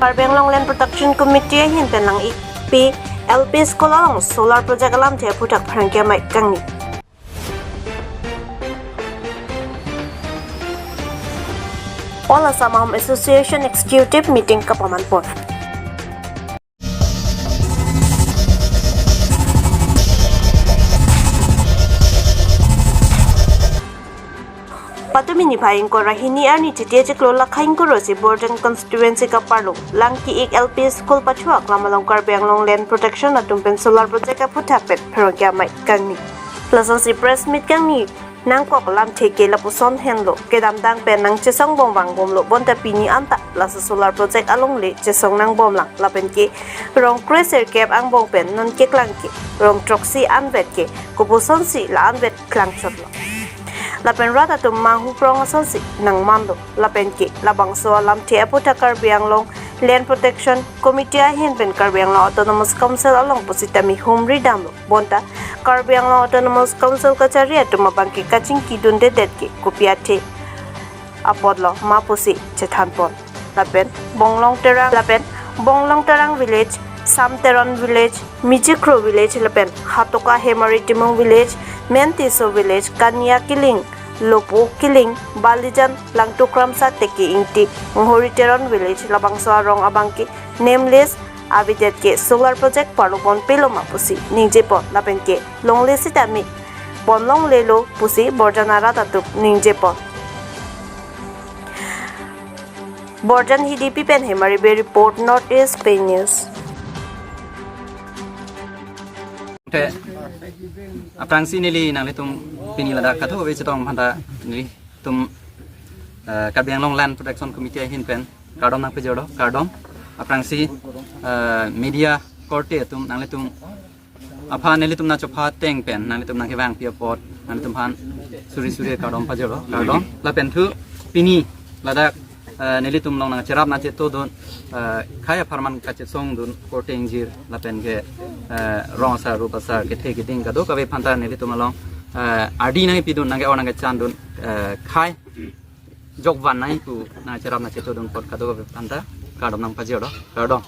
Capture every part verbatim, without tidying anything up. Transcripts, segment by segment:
Karbi Anglong Land Protection Committee ahin pen lang-ikpi L P School along solar project alamthe aphuthak pherangke amei kangni. All Assam Ahom Association Executive Meeting kapaman pon. Patumi niphai ingkoi ra hini arni Chiti achiklo lakha ingkoi ra isi Borjan constituency kaparlo lang ki-ik L P school pachuak lam along Karbi Anglong Land Protection atum pen solar project aphuthak pen pherangke amei kangni. Lasonsi press meet kangni nangkok lamthe ke lapuson henlo, kedamtang pen nangchesong bom vangbomlo, bonta pini anta laso solar project alongle chesong nangbomlang, lapen ke rong kre-sirkep angbong pen non keklang ke rong throksi anvet ke koposonsi la anvet klangchotlo. Lapen rat atum manghu prong asonsi nangmanlo, lapen ke labangso alamthe aphuthak Karbi Anglong Land Protection Committee ahin pen Karbi Anglong Autonomous Council along pusitame humri damlo, bonta Karbi Anglong Autonomous Council kachari atum abang ke kachingki dundedet ke kopi athe apotlo ma pusi chethanpon. Lapen Bonglong Terang, lapen Bonglong Terang Village, Sam Teron Village, Mijikhro Village, lapen Hatoka Hemari Timung Village, Mentiso Village, Kania Kiling, Lopo Kiling, Balijan, Langtukramsa Teke Ingti, Nghori Teron Village, labangso arong abang ke nameless avedet ke solar project parlo ponpelo ma pusi ningjepon, lapen ke longle sitame ponlonglelo pusi Borjan arat atum ningjepon. Borjan Hidipi pen Hemari Bey report, North East Pei News. Te, aphrangsi neli nanglitum pini ladak kadokave chetong aphanta nelitum, eh, Karbi Anglong Land Protection Committee ahin pen kardom nangpajirlo, kardom. Aphrangsi, eh, media korte atum nanglitum aphan nelitum nangchepha ateng pen nanglitum nangkevangpi apot nanglitum aphan suri suri kardom pajirlo, kardom. Lapen thu pini ladak, eh, nelitum along nangcherap nangchetodun, eh, khei apharman kachesongdun korte ingjir lapen ke, eh, rong asar rup asar kethe keding kadokave aphanta nelitum along, eh, ardi nangpidun, nangke-or nangkechandun, eh, khei jokvan nangpu nangcherap nangchetodun apot kadokave aphanta kardom nangpajirlo, kardom.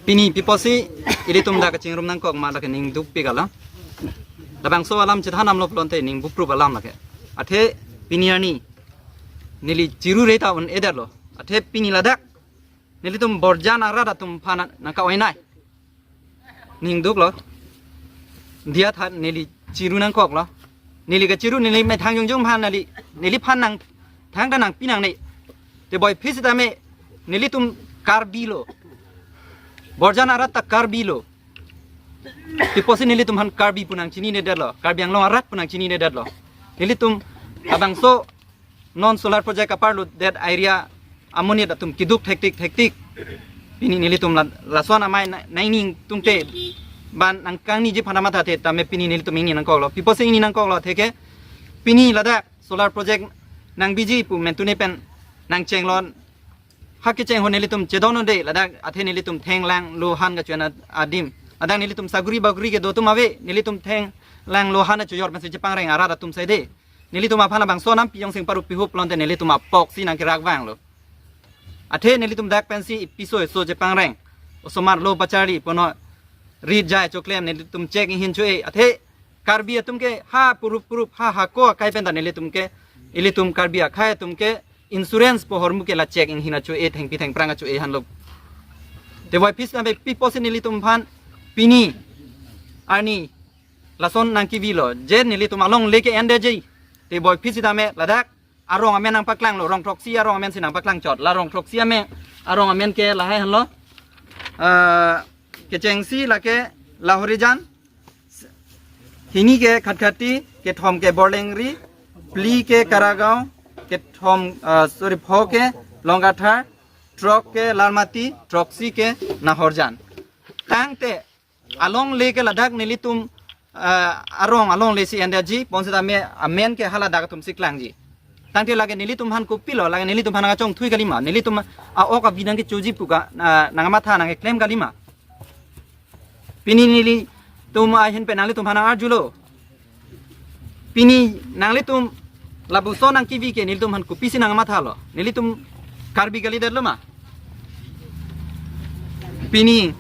Pini pi apotsi ilitum dak kachingrum nangkok ma lake ning dukpik alam. Labangso alam chethan damlo pulote ning buprup alam lake. Athe pini arni neli chiru re ta un-edetlo. Athe pini ladak nelitum Borjan arat atum aphan nangka-oinai. Ning duklo. Diya tha neli chiru nangkoklo. Neli kachiru neli methang jongjong aphan neli, neliphan nangthang ta nangpi nangne. Te puvoiphit sitame nelitum Karbi lo. Borjan arat ta Karbi lo. Pi apotsi nelitum aphan Karbi pu nangchininedetlo, Karbi Anglong arat pu nangchininedetlo. Nelitum labangso non solar project kaparlodet area amonit atum keduk thektik thektik. Pini nelitum la, lason amei na, nangning tungte ban nangkangniji aphan mathathe tame pini nelitum ingni nangkoklo. Pi apotsi ingni nangkoklo athe ke pini ladak solar project nangbiji pu mentune pen nangchenglon. Ha kecheng ahut nelitum chedon-ode ladak athe nelitum thenglang lohan kachoan adim. Ladak nelitum saguri baguri kedo atum ave, nelitum thenglang lohan achojor pensi chepangreng arat atum saide. Nelitum aphan labangso nampi jongsing parup pihup pulote nelitum apoksi nangkerak vanglo. Athe nelitum dak pensi piso eso chepangreng. Osomar lo pacharli puno rit jai choklem nelitum chek inghin cho-e. Athe Karbi atum ke ha purup purup ha hako akai pen ta nelitum ke, ilitum Karbi akhei atum ke insurance pu ahormu ke la chek inghin acho-e, thengpi thengphrang acho-e henlo. Te puvoiphit sitame pi apotsi nelitum aphan pini arni lason nangkevilo, je nelitum alongle ke-endeji. Te puvoiphit sitame ladak arong amen nangpaklanglo, rong throksi arong amen si nangpaklangchot. La rong throksi amen, arong amen ke lahai henlo. Ah, kechengsi lake Lahorijan, hini ke Khatkhati, kethom ke Borlengri, phli ke Karagaon, kethom, ah, sorry, pho ke Longathar, throk ke Larmati, throksi ke Nahorjan. Tangte alongle ke ladak nelitum, ah, arong alongle si endeji, bonsitame amen ke haladak atum si klangji. Tangte lake nelitum aphan kopilo, lake nelitum aphan nangkachongthui kalima, nelitum a-ok abi nangkechoji pu ka, ah, nangmatha nangkeklem kalima. Pini nelitum ahin pen nanglitum aphan nang-arjulo. Pini nanglitum lapuson nangkevi ke nelitum aphan kopisi nangmathalo. Nelitum Karbi kalidetlo ma? Pini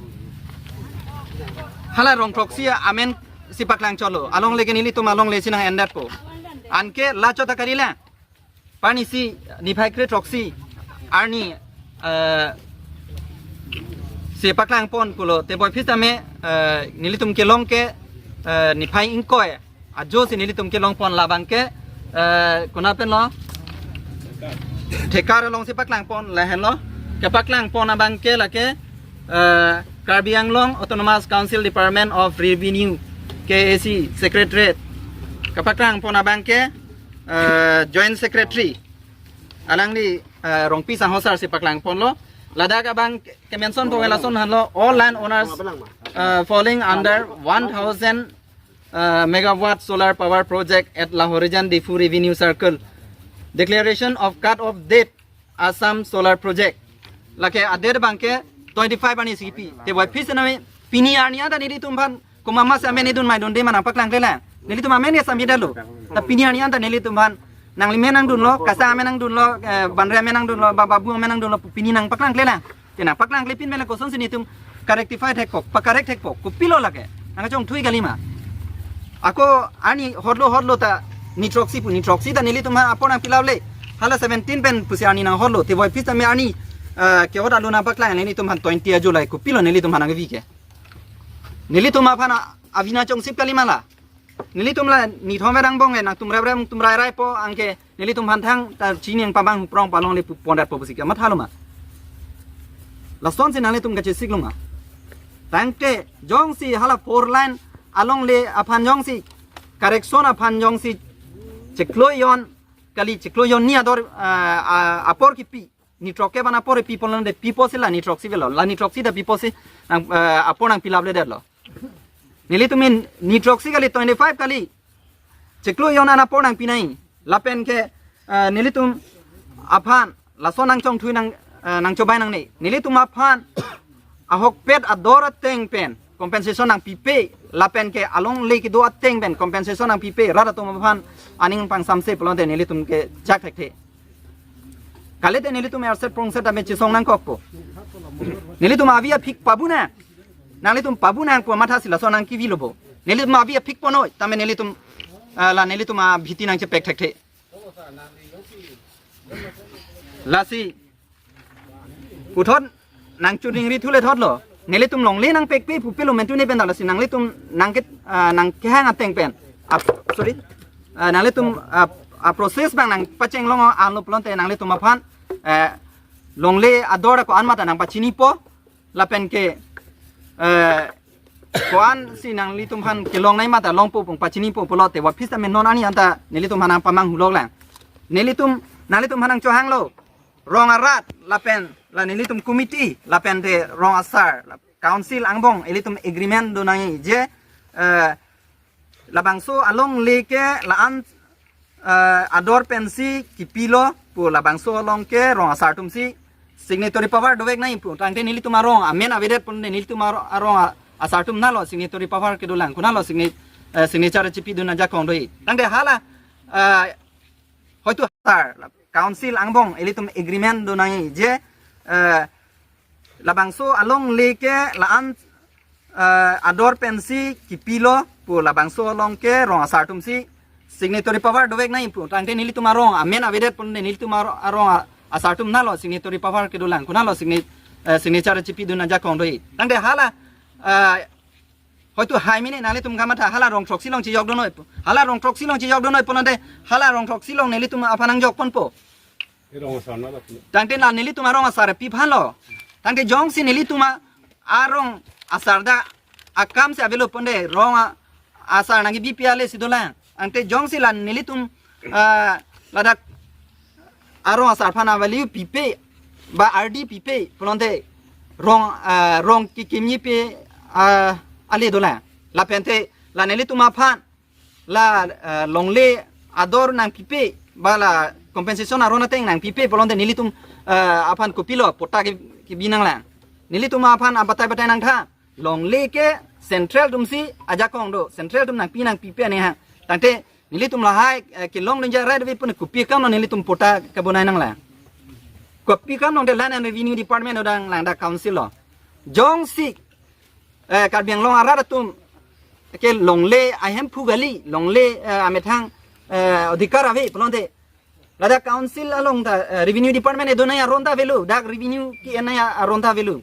hala rong throksi amen si paklang cholo. Alongle ke nelitum alongle si nang-endetpo. Anke la chot akari la. Pani si niphai kre throksi arni, eh, si paklangpon pulo. Te puvoiphit tame, eh, nelitum kelong ke, eh, niphai ingkoi ajo si nelitum kelongpon, labang ke, eh, konat pen lo? Thekar along si paklangpon lahenlo. Kepaklangpon abang ke lake, eh, Karbi Anglong Autonomous Council Department of Revenue, K A C Secretariat. Kepaklangpon abang ke, eh, Joint Secretary. Alangli, eh, Rongpi Sangho sir si paklangponlo. Ladak abang ke-, ke-mention po lason henlo, all land owners, eh, falling under one thousand uh, megawatt solar power project at Lahorijan Diphu Revenue Circle. Declaration of cut-off date Assam Solar Project. Lake a-date abang ke twenty-five arni si kipi. Te puvoiphit tame pini arni anta nelitum aphan komat ma si amen idun ma idunde ma nang paklang klelang. Nelitum amen ke submit lo. Ta pini arni anta nelitum aphan nangli men nangdunlo, kasa amen nangdunlo, eh, Banre amen nangdunlo, ba Babu amen nangdunlo, pini nang paklang klelang. Te nang paklang klepin pen kosonsi nelitum ka-rectify thekpo, pa-correct thekpo, kopilo lake? Nangkachongthui kalima? Ako arni hotlo hotlo ta ni throksi pu, ni throksi ta nelitum aphan apor nang pilap le. Hala seventeen pen pusi arni nang hotlo. Te puvoiphit tame arni, eh, ke-ot alu nang paklang le nelitum aphan twenty ajo lai, kopilo nelitum aphan nangkevi ke? Nelitum aphan a-, avi nangchongsip kalima la. Nelitum la nithom verang bong e, nangtum rep rep tum rai rai po, anke nelitum aphan thangta chini ang pabang prong palong le pu pondetpo pusi ke mathalo ma? Lasonsi nanglitum kachesik lo ma? Tangte jongsi hala four lane alongle aphan jongsi correction aphan jongsi chiklo jon kali, chiklo jon ni ador, ah, ah, apor kipi, ni throksi abang apor pipo londe, pipo si la ni throksi avelo, la ni throksi ta pipo si nang, eh, apor nang pilap ledetlo. Nelitum in ni throksi kali, twenty-five kali, chiklo jon an apor nang pinai. Lapen ke, eh, nelitum aphan lason nangchongthui nang, eh, nangchobai nangne. Nelitum aphan ahokpet ador ateng pen compensation nang pipe, lapen ke alongle kedo ateng pen compensation nang pipe, rat atum aphan aning pangsamse pulote nelitum ke jak thekthe. Kalite nelitum erset prongset tame chesong nangkokpo. Nelitum avi aphik pabu nang. Nanglitum pabu nang pu matha si lason nang kivilo bo. Nelitum avi aphik ponoi, tame nelitum, ah, la nelitum abhiti nangchepek thekthe. Lasi puthot nangchoningri thu le thotlo. Nelitum longle nangpekpe pupilo mentu ne pen ta lasi nanglitum nangke, ah, nangkehang ateng pen. Ap-, sorry. Ah, nanglitum, ah, ah, process abang nangpacheng long anlo pulote nanglitum aphan, eh, longle ador ko-an ma ta nangpachinipo. Lapen ke, eh, ko-an si nanglitum aphan kelongnei ma ta longpo pu pachinipo pulote puvoiphit tame non arni anta nelitum aphan nangpamang hulok lang. Nelitum, nanglitum aphan nangchohanglo. Rong arat lapen la nelitum committee lapen te rong asar, la council angbong ilitum agreement do nangji je, eh, labangso alongle ke la-an, eh, ador pensi kipilo pu labangso along ke rong asar atum si signatory power dovek nangji pu. Tangte nelitum arong amen avedet pon nelitum aro-, arong a-, asar atum nalo signatory power kedolang, konatlo signa-, eh, signature chipidun ajakong doji. Tangte hala, eh, hoitu asar, council angbong ilitum agreement do nangji je, eh, labangso alongle ke la-an, eh, ador pensi kipilo pu labangso along ke rong asar atum si signatory power dovek nangji pu. Tangte nelitum arong amen avedet pon nelitum aro-, arong a-, asar atum nalo signatory power kedolang, konatlo signa-, eh, signature chipidun ajakong doji. Tangte hala, eh, hoitu hai mene nanglitum kamatha hala rong throksi along chejok donoi pu. Hala rong throksi along chejok donoi pulote hala rong throksi along nelitum aphan nangjok ponpo. Rong asar na la pu. Tangte la nelitum arong asar pi aphanlo. Tangte jongsi nelitum a-, arong asar dak akam si avelo ponte rong a-, asar nangkebi pi ale si dolang. Tangte jongsi la nelitum, ah, ladak arong asar aphan a-value pipe ba ardi pipe pulote rong, ah, rong kekimji pe, ah, ale dolang. Lapen te la nelitum aphan la, eh, longle ador nangpipe ba la compensation aron ateng nangpipe pulote nelitum, eh, aphan kopilo patta ke, kebi nanglang. Nelitum aphan abatai batai nangtha. Longle ke central atum si ajakong do. Central atum nangpi nangpipe ane ha. Tangte nelitum lahai, eh, kelong dunja right ave pun kopi akamlo nelitum patta kebonai nanglang. Kopi akam longte Land and Revenue Department odang lang dak council lo. Jongsi, eh, Karbi Anglong arat atum ke longle ahemphu kali, longle, eh, amethang, eh, adhikar ave pulote, ladak council along ta, eh, revenue department edonai aron ta avelo, dak revenue ke-ennai aron ta avelo.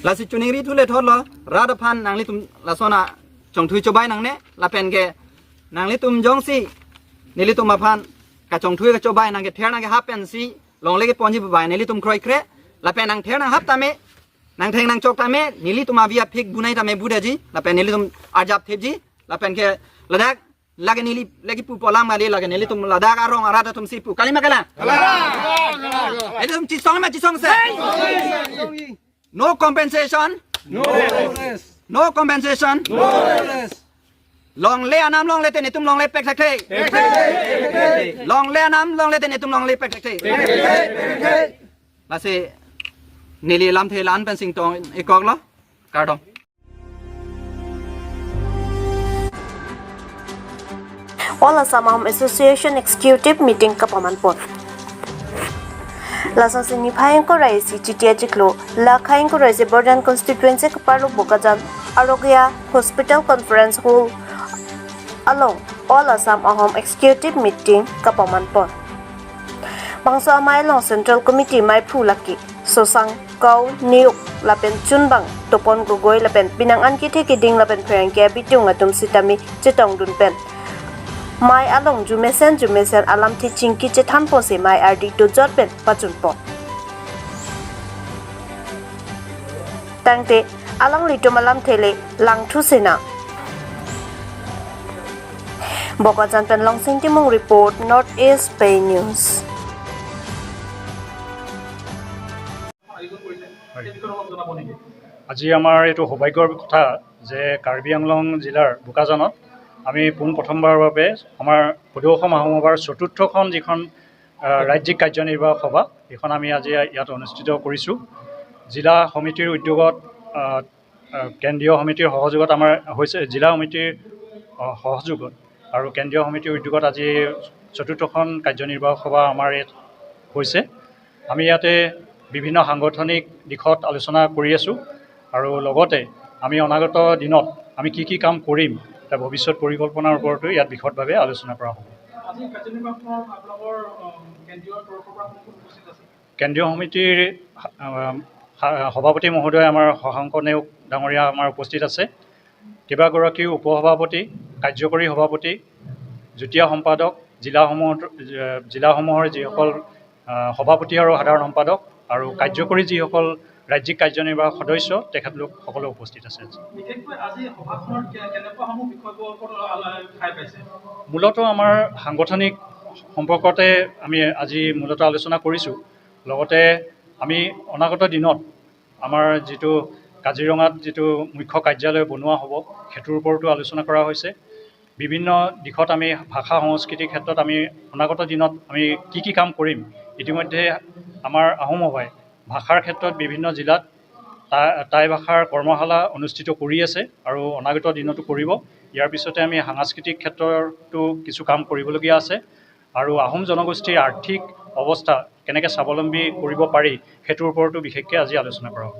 Lasi choningri thu le thotlo, rat aphan nanglitum lason achongthui chobai nangne, lapen ke nanglitum jongsi nelitum aphan kachongthui kachobai nangkether nangkehap pensi longle keponji bai nelitum kroikre, lapen nangther nanghap tame, nangtheng nangchok tame, nelitum avi aphik bunai tame budaji, lapen nelitum arjap thepji, lapen ke ladak lake neli lake pu polam kali, lake nelitum ladak arong arat atum si pu. Kali ma kalang? Kalang. Nelitum chesong ma chesongse? No compensation. No rest. No compensation. No rest. Longle anam longle te netum longle pek thakte. Longle anam longle te netum longle pek thakte. Lasi neli lamthe la-an pensi ingtong-iklo. Kardom. All Assam Ahom Association Executive Meeting kapaman pon. Lasonsi niphai ingkoi ra isi Chiti achiklo, la khei ingkoi ra isi Borjan Constituency kaparlo Bokajan Arogya Hospital Conference Hall along All Assam Ahom Executive Meeting kapaman pon. Bangso amei along Central Committee meiphu lake Sosang Kau Neok lapen chunbang Topon Gogoi lapen penang an kethe keding lapen pherangke abitung atum sitame chetongdun pen, mei along jumesen jumesen alamthe chingki chethan ponsi mei ardi dojot pen pachun pon. Tangte alanglitum alamthe le langthu sena. Bokajan pen Longsing Timung report, North East Pei News. আজি আমাৰ এইটো সৌভাগ্যৰ কথা যে কাৰ্বি আংলং জিলাৰ বোকাজানত আমি পোন প্ৰথমবাৰৰ বাবে আমাৰ সদৌ অসম আহোম সভাৰ চতুৰ্থখন যিখন, আহ, ৰাজ্যিক কাৰ্যনিৰ্বাহক সভা, এইখন আমি আজি ইয়াত অনুষ্ঠিত কৰিছোঁ। জিলা সমিতিৰ উদ্যোগত, আহ, আহ, কেন্দ্ৰীয় সমিতিৰ সহযোগত আমাৰ হৈছে, জিলা সমিতিৰ, আহ, সহযোগত আৰু কেন্দ্ৰীয় সমিতিৰ উদ্যোগত আজি চতুৰ্থখন কাৰ্যনিৰ্বাহক সভা আমাৰ ইয়াত হৈছে। আমি ইয়াতে বিভিন্ন সাংগঠনিক দিশত আলোচনা কৰি আছোঁ আৰু লগতে আমি অনাগত দিনত আমি কি কি কাম কৰিম, এটা ভৱিষ্যত পৰিকল্পনাৰ ওপৰতো ইয়াত বিশদভাৱে আলোচনা কৰা হ'ব। আজি কাৰ্যনিৰ্বাহক আপোনালোকৰ, আহ, কেন্দ্ৰীয় তৰফৰ পৰা কোন কোন উপস্থিত আছে? কেন্দ্ৰীয় সমিতিৰ, আহ, সা-, সভাপতি মহোদয় আমাৰ শশাংক নেওগ ডাঙৰীয়া আমাৰ উপস্থিত আছে। কেইবাগৰাকীও উপসভাপতি, কাৰ্যকৰী সভাপতি, যুটীয়া সম্পাদক, জিলাসমূহত, জিলাসমূহৰ যিসকল, আহ, সভাপতি আৰু সাধাৰণ সম্পাদক আৰু কাৰ্যকৰী যিসকল ৰাজ্যিক কাৰ্যনিৰ্বাহক সদস্য, তেখেতলোক সকলো উপস্থিত আছে। বিশেষকৈ আজি সভাখনত কে-, কেনেকুৱাসমূহ বিষয়ৰ ওপৰত আলো-, ঠাই পাইছে? মূলতঃ আমাৰ সাংগঠনিক সম্পৰ্কতে আমি আজি মূলতঃ আলোচনা কৰিছোঁ। লগতে আমি অনাগত দিনত আমাৰ যিটো কাজিৰঙাত যিটো মুখ্য কাৰ্যালয় বনোৱা হ'ব, সেইটোৰ ওপৰতো আলোচনা কৰা হৈছে। বিভিন্ন দিশত আমি ভাষা সংস্কৃতিৰ ক্ষেত্ৰত আমি অনাগত দিনত আমি কি কি কাম কৰিম, ইতিমধ্যে আমাৰ আহোম সভাই ভাষাৰ ক্ষেত্ৰত বিভিন্ন জিলাত টা-, টাই ভাষাৰ কৰ্মশালা অনুষ্ঠিত কৰি আছে আৰু অনাগত দিনতো কৰিব। ইয়াৰ পিছতে আমি সাংস্কৃতিক ক্ষেত্ৰতো কিছু কাম কৰিবলগীয়া আছে আৰু আহোম জনগোষ্ঠীৰ আৰ্থিক অৱস্থা কেনেকৈ স্বাৱলম্বী কৰিব পাৰি, সেইটোৰ ওপৰতো বিশেষকৈ আজি আলোচনা কৰা হ'ব।